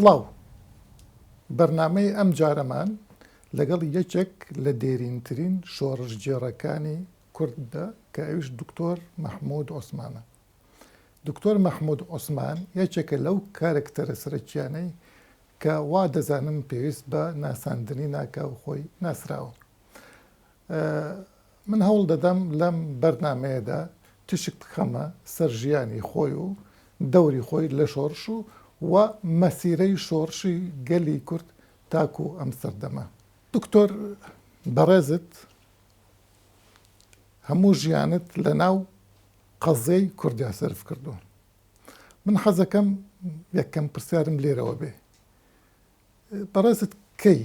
سڵاو. بەرنامەی ئەم جارەمان لەگەڵ یەکێک لە دێرینترین شۆڕشگێڕەکانی کورددا کە ئەویش دکتۆر مەحمود عوسمانە. دکتۆر مەحمود عوسمان یەکێکە لەو کارەکتەرە سەرەکیانەی کە وا دەزانم پێویست بە ناساندنی ناکا و خۆی ناسراوە. من هەوڵ دەدەم لەم بەرنامەیەدا تیشک بخەمە سەر ژیانی خۆی و دەوری خۆی لە شۆڕش و و مەسیرەی شۆڕشی گەلی کورد تاکوو ئەم سەردەمە. دکتۆر بەڕێزت هەموو ژیانت لە ناو قەزیەی کوردیا سەرف کردووە. من حەزەکەم یەکەم پرسیارم لێرەوە بێ. بەڕێزت کەی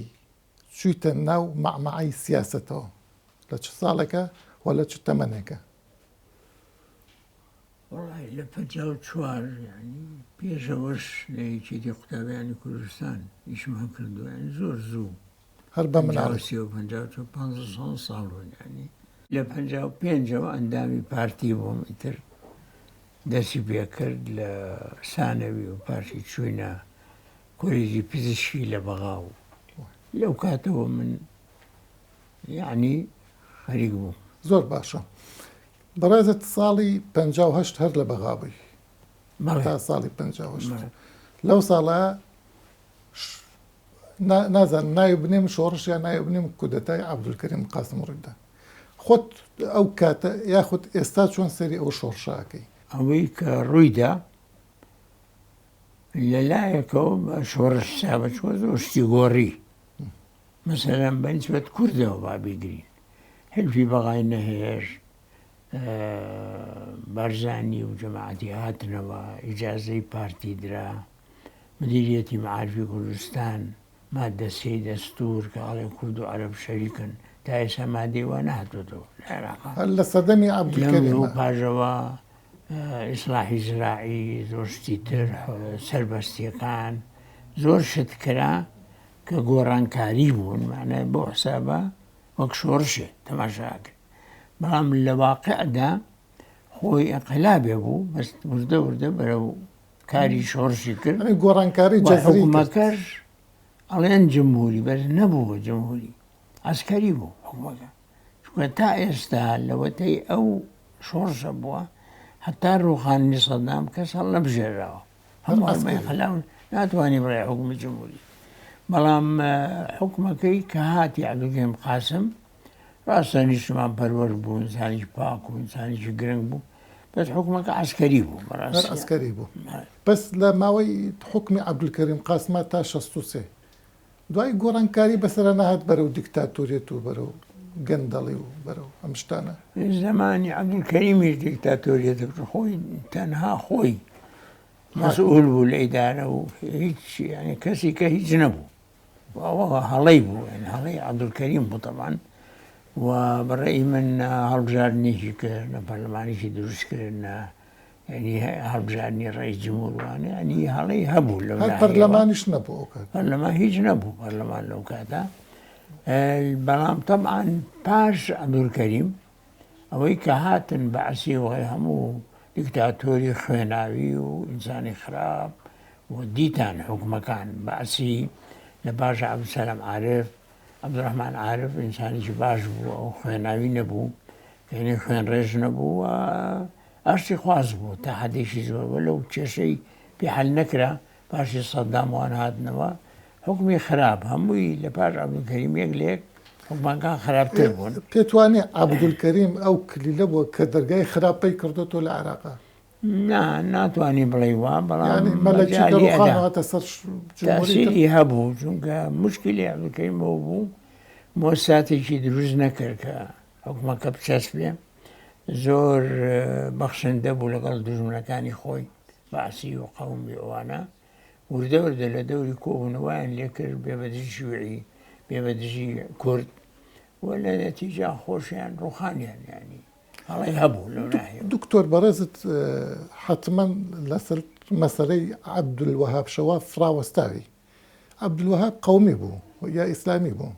چوویتە ناو مەعمەعەی سیاسەتەوە؟ لە چ ساڵێکا و لە چ تەمەنێکا؟ وەڵای لە 54 یانی پێش ئەوەش لە یەکێتی قوتابیانی کوردستان ئیشمان کردووە یانی زۆر زوو هەر بە مناڵی 53 و 54 15 ساڵ ساڵ بوون یانی لە 55ەوە ئەندامی پارتی بووم ئیتر دەستی پێکرد لە سانەوی و پارتی چووینە کۆلیجی پزیشکی لە بەغا و لەو کاتەوە من یعنی خەریک بووم. زۆر باشە بەڕێزت ساڵی 58 هەر لە بەغا بووی تا ساڵی 58 لەو ساڵە نازانم ناوی بنێم شۆڕش یا ناوی بنێم کودەتای عەبدولکەریم قاسم ڕوویدا خۆت ئەو کاتە یاخود ئێستا چۆن سەیری ئەو شۆڕشە ئەکەی؟ ئەوەی کە ڕوویدا لە لایەکەوە بە شۆڕش حسابە چووە زۆر شتی گۆڕی مەسەلەن بە نیسبەت کوردەوە با بیگرین حلفی بەغای نەهێشت بارزانی و جەماعەتی هاتنەوە ئیجازەی پارتی درا مدیریەتی مەعارفی کوردستان مادە سێی دەستور کە ئەڵێ کورد و عەرەب شەریکن تا ئێستا مادەی وا نەهاتۆتەوە لە عێراقا هەر لە سەردەمی عەبدولکەریمە. لەم پاژەوە ئیسلاحی زراعی زۆر شتی تر سەربەستیەکان زۆر شت کرا کە گۆڕانکاری بوون معنای بۆ حسابە وەک شۆڕشێ تەماشا کرد بەڵام لە واقعدا خۆی ئینقلابێ بوو بەس وردە وردە بەرەو کاری شۆڕشی کرد یعنی گۆڕانکاری و جەزری کرد. حکومەکەش ئەڵێن جمهوری بەس نەبوو جمهوری عەسکەری بوو حکومەکە چونکە تا ئێستا لەوەتەی ئەو شۆڕشە بووە هەتا ڕوخاننی سەدام کەس هەڵنەبژێراوە هەموو عەسکەری. خلاو ناتوانانی بڵێ حکومی جمهوری بەڵام حکومەکەی کە هاتی عەبدولکەریم قاسم ڕاستە نیشتمان پەروەر بوو ئینسانێکی پاک و ئینسانێکی گرنگ بوو بەس حکومەکە عەسکەری بوو هەر بەڕاستی عەسکەری بوو بەس لە ماوەی حوکمی عەبدولکەریم قاسما تا 63 دوای گۆڕانکاری بەسەرا نەهات بەرەو دیکتاتۆریەت و بەرەو گەندەڵی و بەرەو ئەم شتانە. زەمانی عەبدولکەریمیش دیکتاتۆریەت خۆی تەنها خۆی مەسئول بوو لە ئیدارە و هیچ یعنی کەسی کە هیچ نەبوو ئەوە هەڵەی بوو یعنی هەڵەی عەبدولکەریم بوو تەبعەن و بەڕێی من هەڵبژاردنێکی کرد نە پەرلەمانێکی دروست کرد نە یعنی هەڵبژاردنی ڕئیس جمهور وانە یعنی هەڵەی هەبوو لەو هەر پەرلەمانیش نەبوو ئەو کات پەرلەمان هیچ نەبوو پەرلەمان لەو کاتە بەڵام تەبعەن پاش عەبدولکەریم ئەوەی کە هاتن بەعسی و هەموو دیکتاتۆری خوێناوی و ئینسانی خراپ و دیتان حکومەکان بەعسی لە پاش عەبدولسەلام عارف عەبدولڕەحمان عارف ئینسانێکی باش بوو ئەو خوێناوی نەبوو یعنی خوێنڕێژ نەبوو و ئاشتی خواز بوو تا حدێکی زۆر وە لەو کێشەی پێ حل نەکرا پاشی سەدام وان هاتنەوە حوکمی خراپ هەمووی لە پاش عەبدولکەریم یەک لە یەک حوکمەکان خراپتر بوون. پێت وانیە عەبدولکەریم ئەو کلیلە بووە کە دەرگای خراپ پەی کردۆتەوە لە عێراقا؟ نا ناتوانی بڵێی وا بەڵام یانی مەلەکی کە مەجالی ڕوخان ئەدا هاتە سەر جمهوری تر. تاسیری هەبوو چونکە موشکیلی عەبدولکەریم ئەوە بوو مۆساتێکی دروست نەکرد کە حوکمەکە بچەسپێ زۆر بەخشندە بوو لەگەڵ دوژمنەکانی خۆی بەعسی و قەومی ئەوانە وردە وردە لە دەوری کۆبوونەوە وایان لێکرد بێ بە دژی شیوعی بێ بە دژی کورد و لە نەتیجا خۆشیان ڕوخانیان یانی هەڵەی هەبوو لەو ناحیەوە. دکتۆر بەڕێزت حەتمەن لەسەر مەسەلەی عەبدولوەهاب شەواف ڕاوەستاوی. عەبدولوەهاب قەومی بوو یا ئیسلامی بوو؟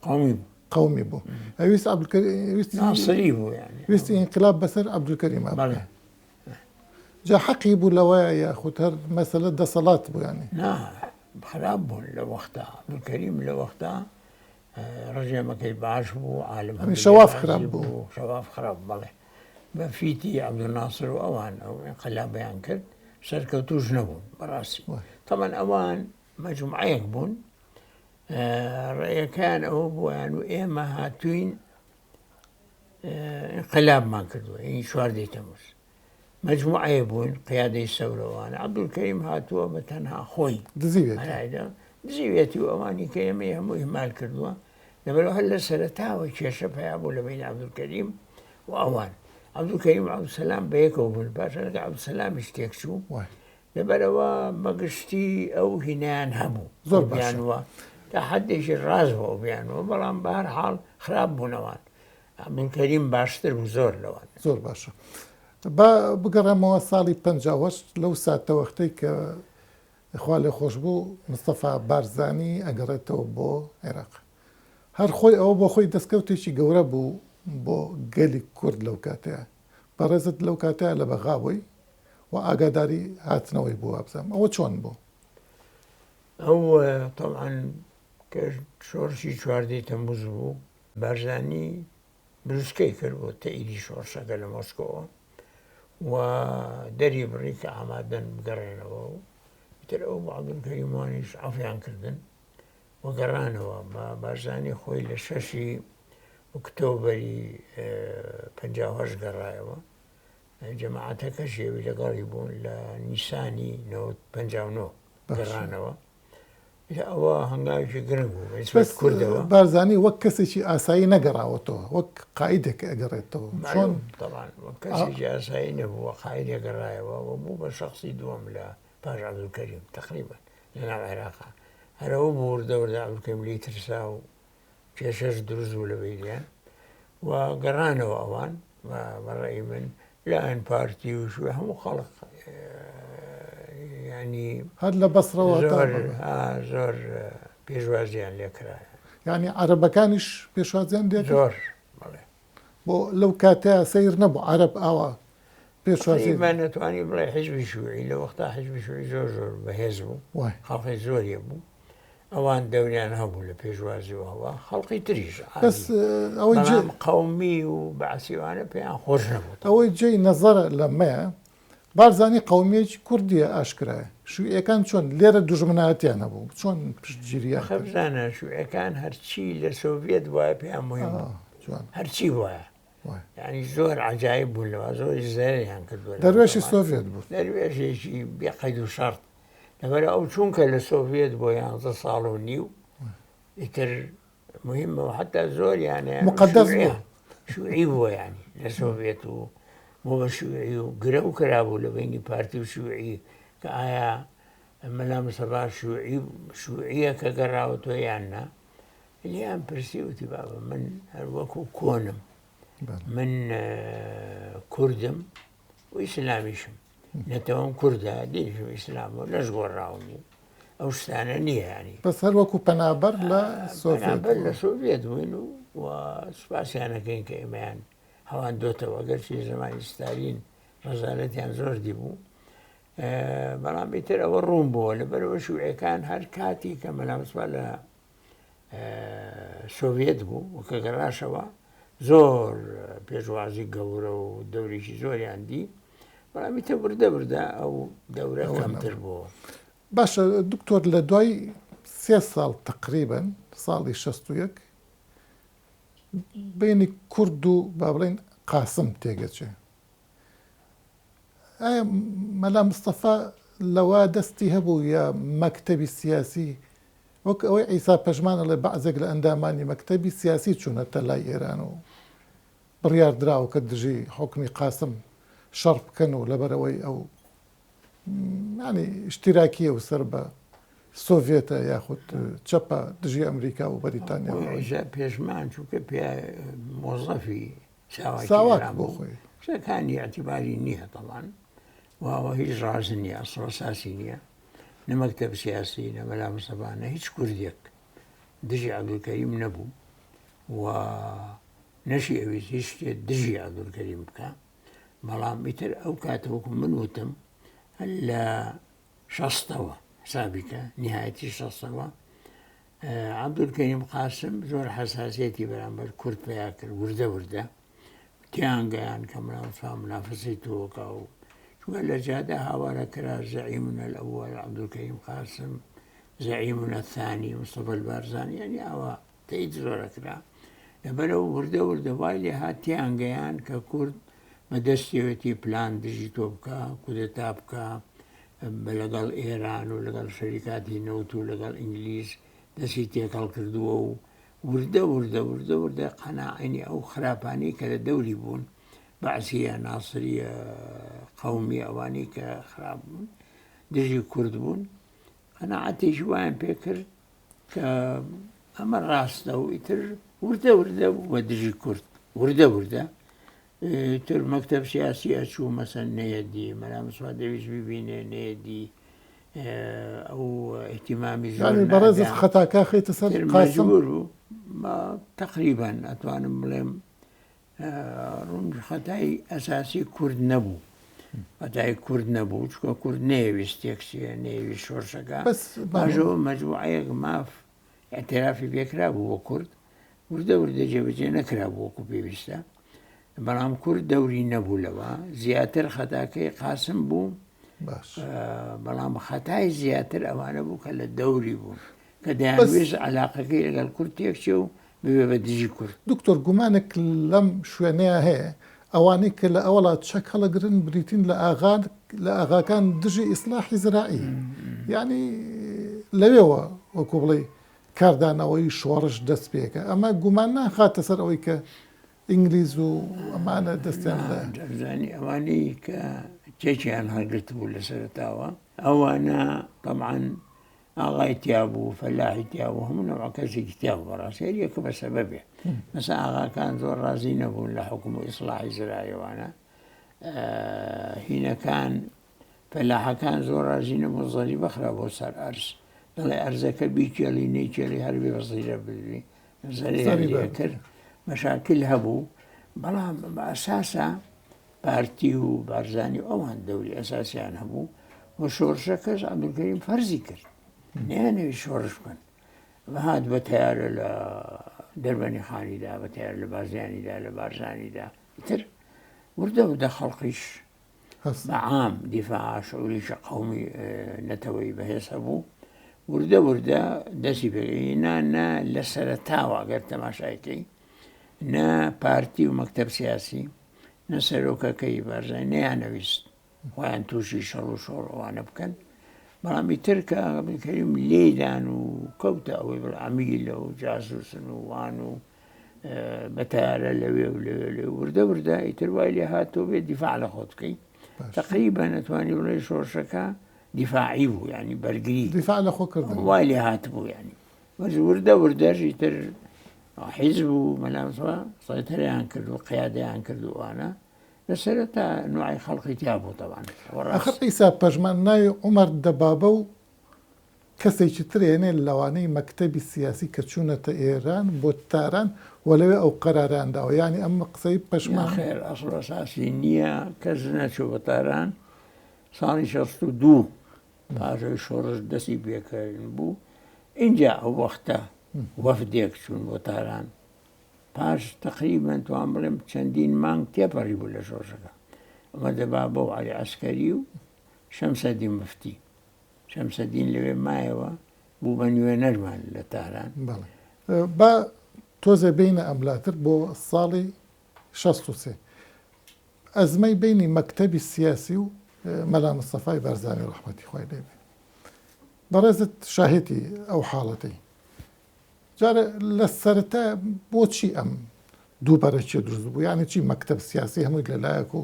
قومی بوو. قومی بوو. ئەویست عەبدولکەریم ویستی ناسری بوو یانی. ویستی ئینقلاب بەسەر عەبدولکەریما بەڵێ. جا حەقی بوو لەوەیە یاخود هەر مەسەلە دەسەڵات بوو یانی؟ نا. خراپ بوون لە وەختا عەبدولکەریم لە وەختا ڕژێمەکەی باش بوو عالم شەواف خراپ بوو شەواف خراپ بەڵێ بە فیتی عەبدولناسر و ئەوان ئەو ئینقلابیان کرد سەرکەوتوش نەبوون بەڕاستی تەمان ئەوان مەجموعەیەک بوون ڕێیەکان ئەوە بوویان و ئێمە هاتوین ئینقلابمان کردووە ینی چواردەی تەموز مەجموعەیە بوون قیادەی سەورەوانە عەبدولکەریم هاتووە بە تەنها خۆی دزیوێتی دزیوێتی و ئەوانی کە ئێمەی هەموو ئیهمال کردووە لەبەرەوە هەر لە سەرەتاوە کێشە پەیا بوو لە بەین عەبدولکەریم و ئەوان عەبدولکەریم و عەبدولسەلام بەیەکەوە بوون پاشان کە عەبدولسەلامیش تێکچوو لەبەرئەوە بەگشتی ئەو هینەیان هەبوو زۆر باشە تا حدێکی ڕاست بۆ ئەو بیانوە بەڵام بە هەر حاڵ خراپ بوونەوان عەبدولکەریم باشتر بوو زۆر لەوان. زۆر باشە با بگەڕێمەوە ساڵی 58 لەو ساتەوەختەی کە خوا لێخۆشبوو مستەفا بارزانی ئەگەڕێتەوە بۆ عێراق هەر خۆی ئەوە بۆ خۆی دەستکەوتێکی گەورە بوو بۆ گەلی کورد لەو کاتەیە بەڕێزت لەو کاتەیە لە بەغا بووی و ئاگاداری هاتنەوەی بوو وابزانم ئەوە چۆن بوو؟ ئەو تەبعەن کە شۆڕشی چواردەی تەمموز بوو بارزانی بروسکەی کرد بۆ تەئیدی شۆڕشەکە لە مۆسکۆوە و دەری بڕی کە ئامادەن بگەڕێنەوە و ئیتر ئەو عەبدولکەریم وانیش عەفویان کردن و گەڕانەوە. بارزانی خۆی لە شەشی ئۆکتۆبەری 58 گەڕایەوە جەماعەتەکەش ئەوی لەگەڵی بوون لە نیسانی 59 گەڕانەوە. ئەوە هەنگاوێکی گرنگ بوو بە نیسبەت کوردەوە. بارزانی وەک کەسێکی ئاسایی نەگەڕاوەتەوە، وەک قائیدێک ئەگەڕێتەوە. چۆن؟ تەبعەن وەک کەسێکی ئاسایی نەبوو، وەک قائیدێک گەڕایەوە و بوو بە شەخسی دووەم لە پاش عەبدولکەریم تەقریبەن لە ناو عێراقا. هەر ئەوە بوو وردە وردە عەبدولکەریم لێی ترسا و کێشەش دروست بوو لە بەینیان و گەڕانەوە ئەوان بە ڕەئی من لایەن پارتی و شوێ هەموو خەڵک ینی هەر لە بەسڕەوە زۆر زۆر پێشوازیان لێکرا. یعنی عەرەبەکانیش پێشوازیان لێ زۆر بەڵێ. بۆ لەو کاتەیە سەیر نەبوو عەرەب ئاوا پێشوازی من نەتوانی بڵێ حیزبی شوعی لە وەختا حیزبی شوعی زۆر زۆر بەهێز بوو خەڵقی زۆریە بوو ئەوان دەوریان هەبوو لە پێشوازی و هەوا خەڵقی تریش بەس ئەوەی بەڵام قەومی و بەعسیوانە پێیان خۆش نەبوو. ئەوەی جێی نەزەرە لەمەیە بارزانی قەومیەکی کوردیە ئاشکرایە شوعیەکان چۆن لێرە دوژمنایەتیان هەبوو چۆن پشتگیریان کرد؟ بزانە شوعیەکان هەرچی لە سۆڤیەت وایە پێیان مهم بوو هەرچی وایە یعنی زۆر عجایب بوون لەوە زۆری زەرەریان کردووە دەروێشی سۆڤیەت بوو دەروێشێکی بێ قەید و شەرت لەبەر ئەو چونکە لە سۆڤیەت بۆ یانزە ساڵ و نیو ئیتر مهمە و حتا زۆریانە مقدس بوو شوعی بووە ینی لە سۆڤێت و بۆ بە شوعی و گرە و کرابوو لە بینی پارتی و شوعی کە ئایا مەلا مستەفا شوعی شوعیە کە گەڕاوەتەوە یان نا لێیان پرسی وتی بابە من هەر وەکو کۆنم من کوردم و ئیسلامیشم نەتەوەم کوردە دینیشم ئیسلامە و نەش گۆڕاوم و ئەو شتانە نییە ینی بەس هەر وەکو پەنابەر لە سۆڤێت لە سۆڤێت بووین و و سوپاسیانەکەین کە ئێمەیان هەواندۆتەوە گەرچی زمانی ستالین ڕەزالەتیان زۆر دیبوو بەڵام ئیتر ئەوە ڕوون بووە لەبەرەوە شوعەکان هەر کاتی کە مەلا مستەفا لە سۆڤێت بوو و کە گەڕاشەوە زۆر پێشوازی گەورە و دەورێکی زۆریان دی بەڵام ئیتر وردە وردە ئەو دەورە کەمتر بووە. باشە دکتۆر لە دوای سێ ساڵ تەقریبەن ساڵی 61 بینی کورد و با بڵێین قاسم تێگەچێ ئایا مەلا مستەفا لەوە دەستی هەبوو یا مەکتەبی سیاسی وەک ئەوەی عیسا پەژمان ئەڵێ بەعزێک لە ئەندامانی مەکتەبی سیاسی چوونەتە لای ئێران و بڕیار دراوە کە دژی حوکمی قاسم شەڕ بکەن و لەبەرئەوەی ئەو یانی ئیشتیراکیە و سەر بە سۆڤێتە یاخود چەپە دژی ئەمریکا و بەریتانیا عیسا پێشمان چونکە پێ مۆزەفی ساواک بۆ خۆی قسەکانی ئیعتیباری نییە تەبان واوە هیچ ڕاز نییە ئەسڵ ئەساسی نییە نە مەکتەب سیاسی نە مەلا مستەفا نە هیچ کوردێک دژی عەبدولکەریم نەبوو و نەشی ئەویست هیچ شتێ دژی عەبدولکەریم بکە بەڵام ئیتر ئەو کاتە وەکو من وتم لە شەستەوە. حسابی کە نهایەتی شەستەوە عەبدولکەریم قاسم زۆر حەساسیەتی بەرامبەر کورد پیا کرد وردە وردە تیان گەیان کە مناوسا منافسی تۆکا و چونکە لە جادە هاوارە کرا زعیمنا الأول عەبدولکەریم قاسم زعیمنا الثانی مستەفا البارزانی یعنی ئاوا تەئید زۆرە کرا لەبەرەوە وردە وردە وای لێ هات تیان گەیان کە کورد بە دەستیەوەتی پلان دژی تۆ بکا کودەتا بکا بە لەگەڵ ئێران و لەگەڵ شەریکاتی نەوت و لەگەڵ ئینگلیز دەستی تێکەڵ کردووە و وردە وردە وردە وردە قەناعەنی ئەو خراپانەی کە لە دەوری بوون بەعسیە ناسریە قەومی ئەوانەی کە خراپ بوون دژی کورد بوون قەناعەتێکی وایان پێکرد کە ئەمە ڕاستە و ئیتر وردە وردە بوو بە دژی کورد وردە وردە تر مەکتەب سیاسی ئەچوو مەسەن نەیەدی مەلا مستەفا دەویست ببینێ نەیەدی ئەو اهتمامی زۆر یعنی بەڕێزت نادا. خەتاکە خەیتە سەر تر قاسم مەجبور بوو ما تقریبا ئەتوانم بڵێم ڕوون خەتای ئەساسی کورد نەبوو خەتای کورد نەبوو چکە کورد نەیەویست تێکچێ نەیەویست شۆرشەکە بەس پاژەوە مەجموعەیەک ماف اعترافی پێکرا بوو بۆ کورد وردە وردە جێبەجێ نەکرا بوو وەکو پێویستە بەڵام کورد دەوری نەبوو لەوە زیاتر خەتاکەی قاسم بوو باش بەڵام خەتای زیاتر ئەوانە بوو کە لە دەوری بوون کە دەیانویست عەلاقەکەی لەگەڵ کورد تێکچێ و ببێ بە دژی کورد. دکتۆر گومانێک لەم شوێنەیا هەیە ئەوانەی کە لە ئەوەڵا چەک هەڵەگرن بریتین لە ئاغا لە ئاغاکان دژی ئیسلاحی زراعی یانی لەوێوە وەکو بڵێی کاردانەوەی شۆڕش دەست پێکە ئەمە گومان ناخاتە سەر ئەوەی کە ئینگلیز و ئەمانە دەستیان لە دەزانی ئەوانەی کە چەکیان هەڵگرتبوو لە سەرەتاوە ئەوانە تەبعەن ئاغای تیا بوو فەلاحی تیا بوو هەموو نەوع کەسێکی تیا بوو بەڕاستی هەر یەکە بە سەبەبێ مەسە ئاغاکان زۆر ڕازی نەبوون لە حکوم و ئیسلاحی زرایەوانە هینەکان فەلاحەکان زۆر ڕازی نەبوون زەریبە خرا بۆ سەر ئەرز دەڵێ ئەرزەکە بیکێڵی نەیکێڵی هەر بێ بە زیرە ببی زەریبە کرد مەشاکل هەبوو بەڵام بە ئەساسە پارتی و بارزانی و ئەوان دەوری ئەساسیان هەبوو و شۆڕشەکەش عەبدولکەریم فەرزی کرد نەیانەویست شۆڕش بکەن هات بە تەیارە لە دەربەنی خانیدا بە تەیار لە بازیانیدا لە بارزانیدا تر وردە وردە خەڵقیش بەعام دیفاع شعوریشە قومی نەتەوەی بەهێز هەبوو وردە وردە دەستی پێنا نە لە سەرەتاوە گەر تەماشایکەی نە پارتی و مەکتەب سیاسی نە سەرۆکەکەی بارزانی نەیانەویست خۆیان تووشی شەڕ و شۆڕ ئەوانە بکەن بەڵام ئیتر کە عەبدولکەریم لێدان و کەوتە ئەوەی بڵێ عەمیلە و جاسوسن و وان و بە تەیارە لەوێ و لەوێ لێ وردە وردە ئیتر وای لێ هاتۆ بێ دیفاع لە خۆت بکەی تقریبا نەتوانی بڵێ شۆڕشەکە دیفاعی بوو ینی بەرگری دیفاع لە خۆ کردن وای لێ هاتبوو ینی بەس وردە وردەش ئیتر حیزب و مەلا مستەفا سەیتەرەیان کرد و قیادەیان کرد و ئەوانە لە سەرەتا نوعی خەڵقی تیا بوو تەبعەن ئەوە ڕاست. ئاخر عیسا پەژمان ناوی عومەر دەبابە و کەسێکی تر ئێنێ لەوانەی مەکتەبی سیاسی کە چوونەتە ئێران بۆ تاران و لەوێ ئەو قەرارەیان داوە یانی ئەم قسەی پەشمان. نەخێر ئەسڵ و ئەساسی نییە کەس نەچوو بە تاران ساڵی 62 پاش ئەوەی شۆڕش دەستی پێکردن بوو ئینجا ئەو وەختە وەفدێک چوون بۆ تاران پاش تقریبا توان بڵێم چەندین مانگ تێپەڕی بوو لە شۆڕشەکە ئەمە دەبا بۆ عەلی عەسکەری و شەمسەدین مفتی شەمسەدین لەوێ مایەوە بوو بە نوێنەرمان لە تاران بەڵێ با تۆزێ بینە ئەملاتر بۆ ساڵی 63 ئەزمەی بەینی مەکتەبی سیاسی و مەلا مستەفای بارزانی ڕەحمەتی خوای لێ بێ. بەڕێزت شاهیدی ئەو حاڵەتەی. جارێ لە سەرەتا بۆچی ئەم دووبەرەکیە دروست بوو؟ یانی چی مەکتەب سیاسی هەمووی لە لایەک و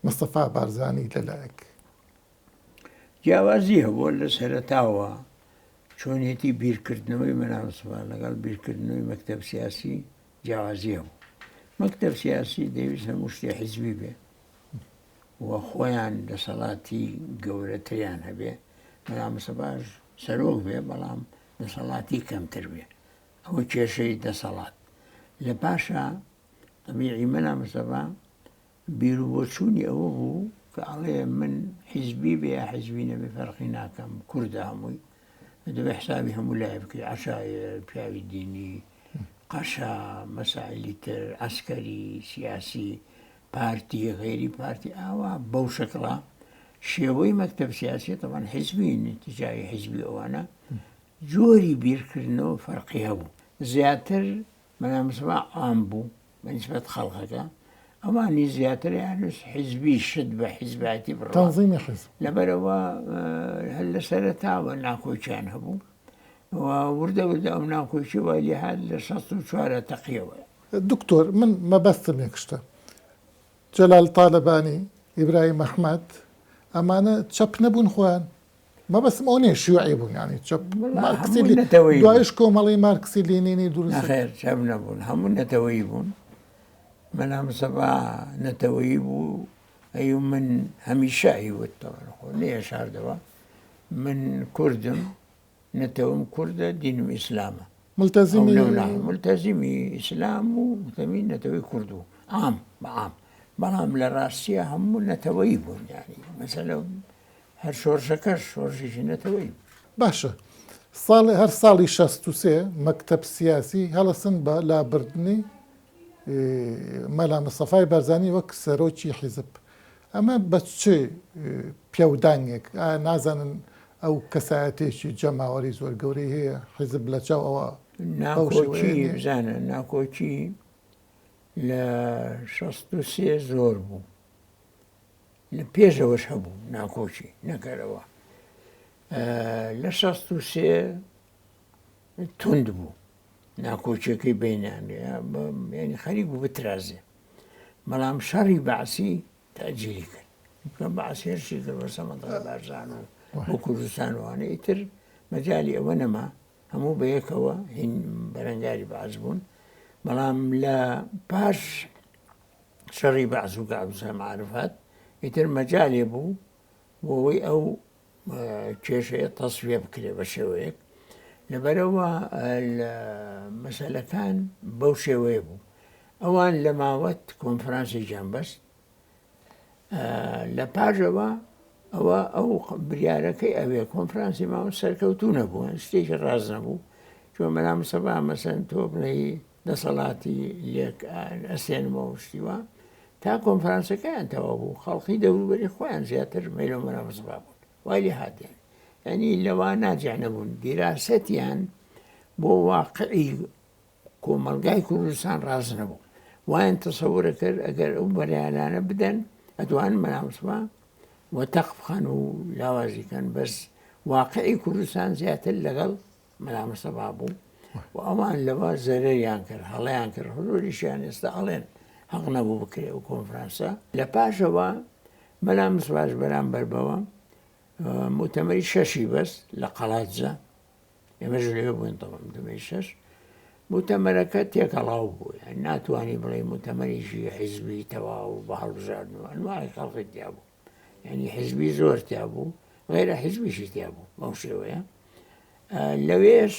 مستەفا بارزانی لە لایەک؟ جیاوازی هەبووە لە سەرەتاوە چۆنیەتی بیرکردنەوەی مەلا مستەفا لەگەڵ بیرکردنەوەی مەکتەب سیاسی جیاوازی هەبوو. مەکتەب سیاسی دەیویست هەموو شتێ حیزبی بێ و خۆیان دەسەڵاتی گەورەتریان هەبێ، مەلا مستەفاش سەرۆک بێ بەڵام دەسەڵاتی کەمتر بێ. ئەوە کێشەی دەسەڵات. لە پاشا تەبیعی مەلا مستەفا بیروبۆچوونی ئەوە بوو کە ئەڵێ من حیزبی بێ یا حیزبی نەبێ فەرقی ناکەم کوردە هەمووی دەبێ حسابی هەموو لای بکەی عەشایەر پیاوی دینی قەشە مەسائلی تر عەسکەری سیاسی پارتی غەیری پارتی ئاوا بەو شکڵە شێوەی مەکتەب سیاسی تەبعەن حیزبی نتیجای حیزبی ئەوانە جۆری بیرکردنەوە فەرقی هەبوو زیاتر مەلا مستەفا عام بوو بە نیسبەت خەڵکەکە ئەوانی زیاتر یانوس حیزبی شت بە حیزبایەتی بڕوا تەنزیمی حیزب لەبەرەوە هەر لە سەرەتاوە ناکۆکیان هەبوو و وردە وردە ئەو ناکۆکی وای لێهات لە 64 تەقیەوە. دکتۆر من مەبەستم یەک شتە جەلال تالەبانی، ئیبراهیم ئەحمەد ئەمانە چەپ نەبوون خۆیان؟ مەبەستم ئەوە نییە شیوعی بوون یانی چەپ مارکسی دوایش کۆمەڵی مارکسی لینینی دروست نەخێر چەپ نەبوون هەموو نەتەوەیی بوون مەلا مستەفا نەتەوەیی بوو ئەی من هەمیشە ئەیوت خۆ نەیەشاردەوە من کوردم نەتەوەم کوردە دینم ئیسلامە ملتەزیمی ملتەزیمی ئیسلام و ملتەمی نەتەوەی کورد و عام بە عام بەڵام لە ڕاستیە هەموو نەتەوەیی بوون یانی مەسەلە هەر شۆرشەکەش شۆرشێکی نەتەوەیی بوو. باشە ساڵێ هەر ساڵی 63 مەکتەب سیاسی هەڵەسن بە لابردنی مەلا مستەفای بارزانی وەک سەرۆکی حیزب ئەمە بە چ پێودانگێک ئایا نازانن ئەو کەسایەتێکی جەماوەری زۆر گەورەی هەیە حیزب لە چاو ئەوە بەو شێوەیە ناکۆکی نییە؟ بزانە ناکۆکی لە 63 زۆر بوو لە پێشەوەش هەبوو ناکۆکی نەکەرەوە لە 63 توند بوو ناکۆکیەکەی بینیان ینی خەریک بوو بترازێ بەڵام شەڕی بەعسی تەجیلی کرد کە بەعس هێرشی کرد بە سەمەدڕ بارزان و بۆ کوردستان وانە ئیتر مەجای ئەوە نەما هەموو بەیەکەوە هین بەرەنگاری بەعس بوون بەڵام لە پاش شەڕی بەعس و کە عەبدولسەلام عارف هات ئیتر مەجالێ بوو بۆ ئەوەی ئەو کێشەیە تەسویە بکرێ بە شێوەیەک لەبەرەوە مەسەلەکان بەو شێوەیە بوو ئەوان لە ماوەت کۆنفرانسێکیان بەست لە پاژەوە ئەوە ئەو بریارەکەی ئەوێ کۆنفرانسی ماوە سەرکەوتوو نەبوو شتێکی ڕاز نەبوو چۆن مەلام سەبا مەسەن تۆ بڵێ دەسەڵاتی لێک ئەسێنمەوە شتی وا تا کۆنفرانسەکەیان تەواو بوو خەڵقی دەوروبەری خۆیان زیاتر مەیلۆ مەلام مستەفا بوون وای لێ هاتیان یعنی لەوە ناجع نەبوون دیراسەتیان بۆ واقعی کۆمەڵگای کوردستان ڕاست نەبوو وایان تەسەورە کرد ئەگەر ئەو بەریانانە بدەن ئەتوان مەلام مستەفا وە تەق بخەن و لاوازی کەن بەس واقعی کوردستان زیاتر لەگەڵ مەلا مستەفا بوو و ئەوان لەوە زەرەریان کرد هەڵەیان کرد حزوریشیان ئێستا ئەڵێن هەق نەبوو بکرێ ئەو کۆنفرانسە لە پاشەوە مەلا مستەفاش بەرامبەر بەوە موتەمەری شەشی بەس لە قەڵادزە ئێمەش لەوێ بووین تەبعەن موتەمەری شەش موتەمەرەکە تێکەڵاو بوو یان ناتوانانی بڵێ موتەمەریشی حیزبی تەواو بە هەڵبژاردن و ئەنواعی خەڵقی تیا بوو یعنی حزبی زۆر تیا بوو غیرە حزبیشی تیا بوو بەو شێوەیە لەوێش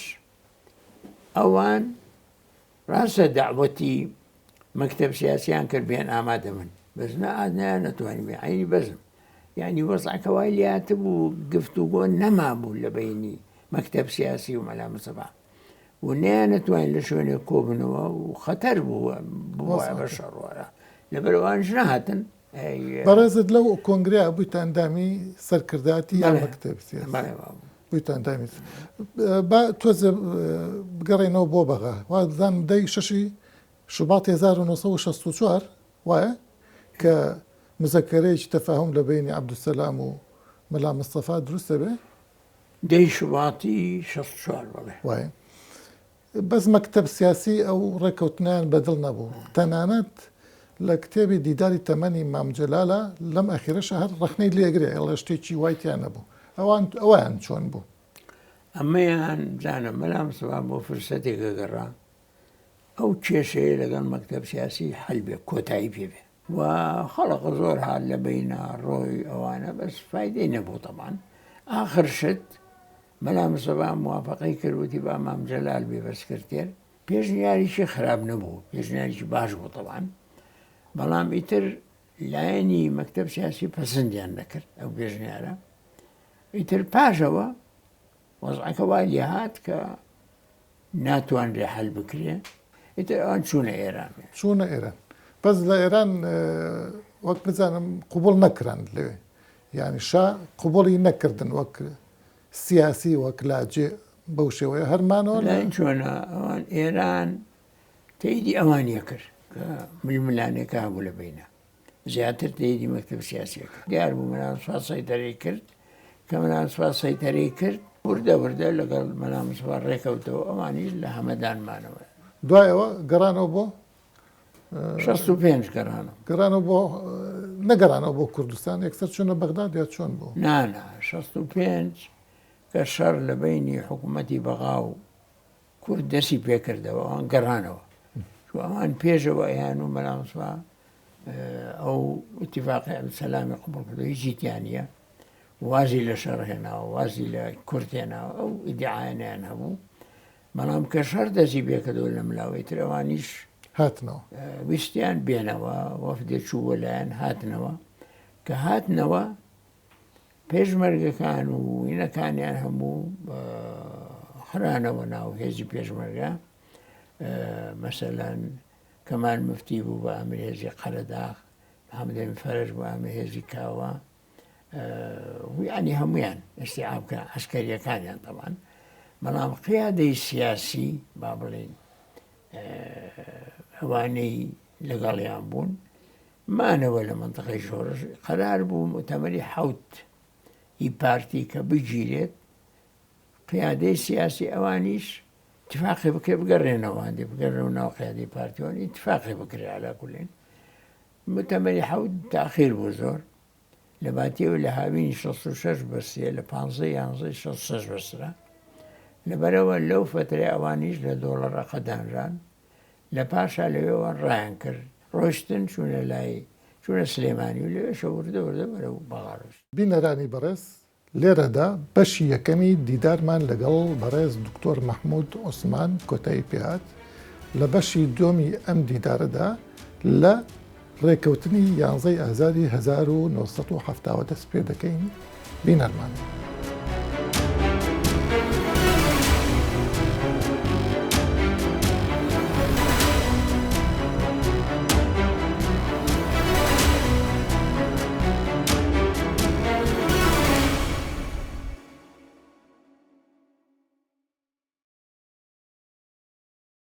ئەوان ڕاستە داوەتی مەکتەب سیاسیان کرد بێن ئامادە من بەس نەتوانی بێ عینی بەزم یعنی وەزعەکە وای لاتبوو گفتوگۆ نەمابوو لە بینی مەکتەب سیاسی و مەلا مستەفا و نەیانەتوانین لە شوێنێک کۆبنەوە و خەتەر بوو بووە بە شەڕوارە لەبەرئەوانش نەهاتن بەڕێزت لەو کۆنگرەیە بوویتە ئەندامی سەرکردایەتی یان مەکتەب سیاسی؟ بوویتە ئەندامی با تۆزێ بگەڕێنەوە بۆ بەغا وابزانم دەی شەشی شوباتی 1964 وایە کە مزەکەرەیەکی تەفاهوم لە بەینی عەبدولسەلام و مەلا مستەفا دروست دەبێ؟ دەی شوباتی 64 بەڵێ. وایە. بەس مەکتەب سیاسی ئەو ڕێککەوتنەیان بەدڵ نەبوو، تەنانەت لە کتێبی دیداری تەمەنی مام جەلالە لەم ئەخیرەشا هەر ڕەخنەی لێ ئەگرێ ئەڵێ شتێکی وای تیا نەبوو. ئەوان ئەویان چۆن بوو؟ ئەمەیان بزانە مەلا مستەفا بۆ فرسەتێک ئەگەڕا ئەو کێشەیە لەگەڵ مەکتەب سیاسی حەل بێ کۆتایی پێ بێ و خەڵق زۆر هات لە بەینا ڕۆی ئەوانە بەس فایدەی نەبوو تەبان ئاخر شت مەلا مستەفا موافەقەی کرد وتی با مام جەلال بێ بە سکرتێر پێشنیاریکی خراپ نەبوو پێشنیاریکی باش بوو تەبان بەڵام ئیتر لایەنی مەکتەب سیاسی پەسندیان نەکرد ئەو پێشنیارە. ئیتر پاشەوە وەزعەکە وای لێهات کە ناتوانرێ حەل بکرێ، ئیتر ئەوان چوونە ئێران. چوونە ئێران. بەس لە ئێران وەک بزانم قبوڵ نەکران لەوێ. یانی شا قبوڵی نەکردن وەک سیاسی وەک لاجێ بەو شێوەیە هەر مانەوە لە. لای چۆنە ئەوان ئێران تەیدی ئەوانی ئەکرد کە ململانێکە هەبوو لە بەینە. زیاتر تەیدی مەکتەب سیاسیەکە دیار بوو مەلا مستەفا سەیتەرەی کرد کە مەلا مستەفا سەیتەرەی کرد وردە وردە لەگەڵ مەلا مستەفا ڕێکەوتەوە ئەوانیش لە هەمەدان مانەوە. دوای ئەوە گەڕانەوە بۆ 65 گەڕانەوە. گەڕانەوە بۆ نەگەڕانەوە بۆ کوردستان یەکسەر چوونە بەغداد یا چۆن بوو؟ نا نا 65 کە شەڕ لە بەینی حکوومەتی بەغا و کورد دەستی پێکردەوە ئەوان گەڕانەوە چوو ئەوان پێشەوە ئەیان و مەلا مستەفا ئەو ئیتیفاقی سەلامی قبوڵ کردو هیچی تیا نییە وازی لە شەڕ هێناوە وازی لە کورد هێناوە ئەو ئیدعایانیان هەبوو بەڵام کە شەڕ دەستی پێکردەوە لە ملاوەی تر ئەوانیش هاتنەوە ویستیان بێنەوە وەفدێ چوو بۆ لایەن هاتنەوە کە هاتنەوە پێشمەرگەکان و وینەکانیان هەموو خرانەوە ناو هێزی پێشمەرگە مەسەلەن کەمال مفتی بوو بە ئامر هێزی قەرەداغ محەممەد فەرش بوو ئامر هێزی کاوە ینی هەمویان ئستیعاب کە عسکەریەکانیان تەوان بەڵام قیادەی سیاسی با بڵین ئەوانەی لەگەڵیان بوون مانەوە لە مەنتقەی شۆڕش قەرار بوو موتەمەری حەوت ی پارتی کە بگیرێت قیادەی سیاسی ئەوانیش اتفاقی بکرێ بگەڕێنەوە هەندێک بگەڕێنەوە ناو قیادەی پارتیوان اتفاقی بکرێ علا کولین موتەمەری حەوت تاخیر بوو زۆر لە باتیەوە لە هاوینی 66 بەسرێ لە 15 یانزەی 66 بەسرا لەبەرەوە لەو فترەی ئەوانیش لە دۆڵە ڕەقە دانران لە پاشا لەوێوە ڕایان کرد ڕۆیشتن چوونە لای چوونە سلێمانی و لەوێشەوە وردە وردە بەرەو بەغا ڕۆیشتن. بینەرانی بەڕێز لێرەدا بەشی یەکەمی دیدارمان لەگەڵ بەڕێز دکتۆر مەحمود عوسمان کۆتایی پێهات، لە بەشی دووەمی ئەم دیدارەدا لە ڕێکەوتنی یانزەی ئازاری 1970 وە دەست پێدەکەین، بینەرمان بن.